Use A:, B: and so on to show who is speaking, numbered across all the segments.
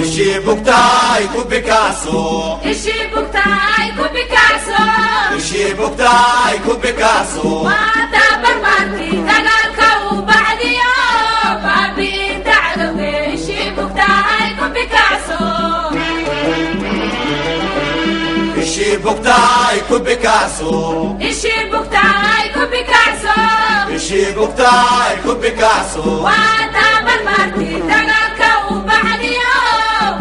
A: Ishii bugtaay ku bikacso.
B: Ishii bugtaay ku bikacso.
A: Ishii bugtaay ku bikacso.
B: Waa tabarmarkii dagaalka u bacdiyo baabi'inta cadowge. Ishii bugtaay ku bikacso.
A: Ishii bugtaay ku bikacso.
B: Ishii bugtaay ku bikacso.
A: Ishii bugtaay ku bikacso.
B: Waa tabarmarkii dagaalka u bacdiyo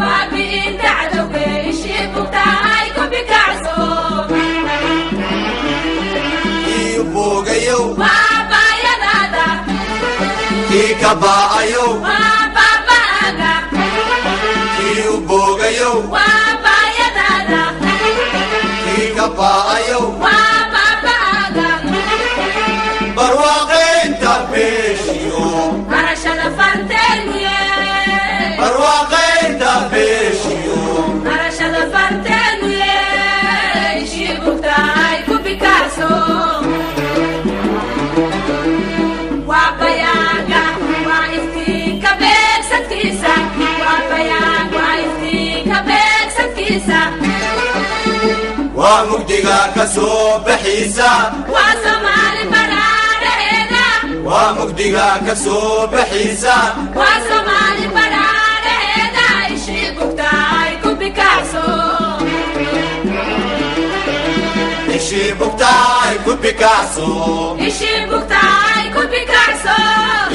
B: baabi'inta cadowge. Ishii bugtaay ku bikacso.
A: Kii boogayow.
B: Waa baayadaada.
A: Kii ka baa'ayow.
B: Waa baaba'aga.
A: Kii u boogayow.
B: Waa baayadaada.
A: Kii ka baa'ayow.
B: Waa baaba'aga.
A: Barwaaqaynta beeshiyo.
B: Barashada farteenuye.
A: Barwaaqaynta beeshiyo.
B: Barashada farteenuye. Ishii bugtaay ku bikacso. Waa bayaanka, waa iftiinka beegsadkiisa. Waa bayaan, waa iftiinka beegsadkiisa.
A: Waa mugdiga ka soo baxiisa.
B: Waa Soomaali badhaadhaheeda.
A: Waa mugdiga ka soo baxiisa.
B: Waa Soomaali badhaadhaheeda. Ishii bugtaay ku bikacso.
A: Ishii bugtaay ku bikacso.
B: Ishii bugtaay ku bikacso.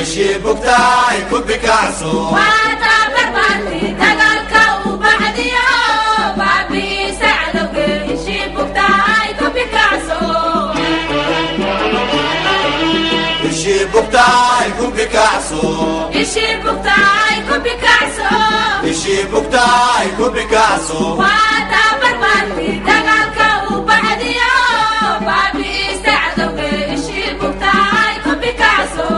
A: Ishii bugtaay ku bikacso.
B: Waa tabarmarkii dagaalka u bacdiyo baabi'isa cadowge. Ishii bugtaay ku bikacso.
A: Ishii bugtaay ku bikacso.
B: Ishii bugtaay ku bikacso.
A: Ishii bugtaay ku bikacso.
B: Waa tabarmarkii dagaalka u bacdiyo baabi'isa cadowge. Ishii bugtaay ku bikacso.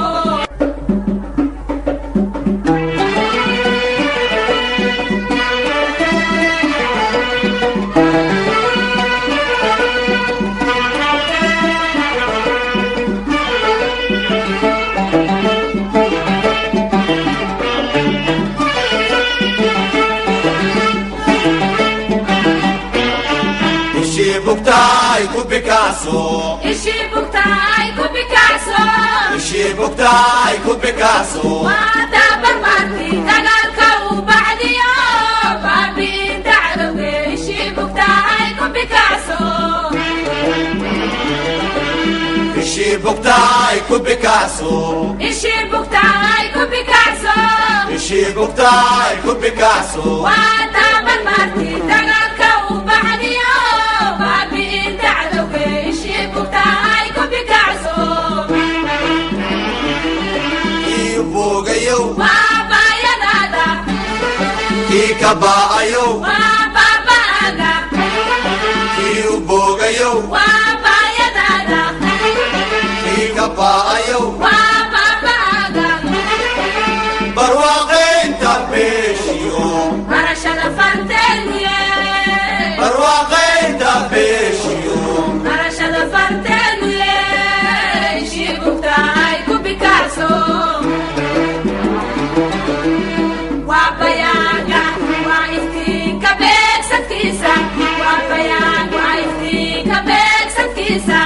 A: Ishii bugtaay ku bikacso.
B: Ishii bugtaay ku bikacso.
A: Ishii bugtaay ku bikacso.
B: Waa tabarmarkii dagaalka u bacdiyo baabi'inta cadowge. Ishii bugtaay ku bikacso.
A: Ishii bugtaay ku bikacso.
B: Ishii bugtaay ku bikacso.
A: Ishii bugtaay ku bikacso.
B: Waa tabarmarkii dagaalka u bacdiyo baabi'inta cadowge. Ishii bugtaay ku bikacso.
A: Kii boogayow.
B: Waa baayadaada.
A: Kii ka baa'ayow.
B: Waa baaba'aga.
A: Kii u boogayow.
B: Waa baayadaada.
A: Kii ka baa'ayow.
B: Waa baaba'aga.
A: Barwaaqaynta beeshiyo.
B: Barashada farteenuye.
A: Barwaaqaynta beeshiyo.
B: Barashada farteenuye. Ishii bugtaay ku bikacso. Waa bayaanka, waa iftiinka beegsadkiisa. Waa bayaan, waa iftiinka beegsadkiisa.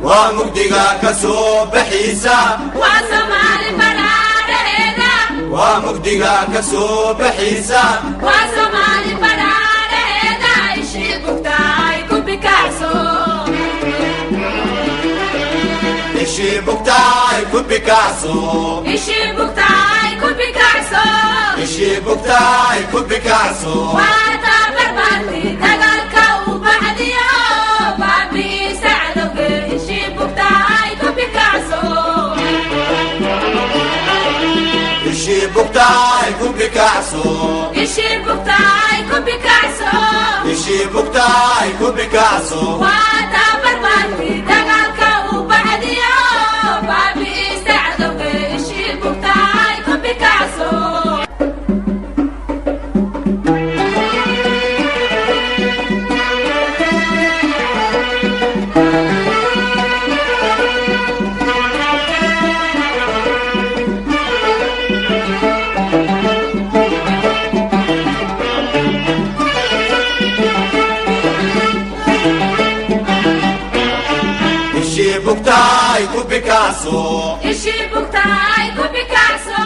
A: Waa mugdiga ka soo baxiisa.
B: Waa Soomaali badhaadhaheeda.
A: Waa mugdiga ka soo baxiisa.
B: Waa Soomaali badhaadhaheeda. Ishii bugtaay ku bikacso.
A: Ishii bugtaay ku bikacso.
B: Ishii bugtaay ku bikacso.
A: Ishii bugtaay ku bikacso.
B: Waa tabarmarkii dagaalka u bacdiyo baabi'isa cadowge. Ishii bugtaay ku bikacso.
A: Ishii bugtaay ku bikacso.
B: Ishii bugtaay ku bikacso.
A: Ishii bugtaay ku bikacso.
B: Waa tabarmarkii dagaalka u bacdiyo baabi'isa cadowge. Ishii bugtaay ku bikacso.
A: Ishii bugtaay ku bikacso.
B: Ishii bugtaay ku bikacso.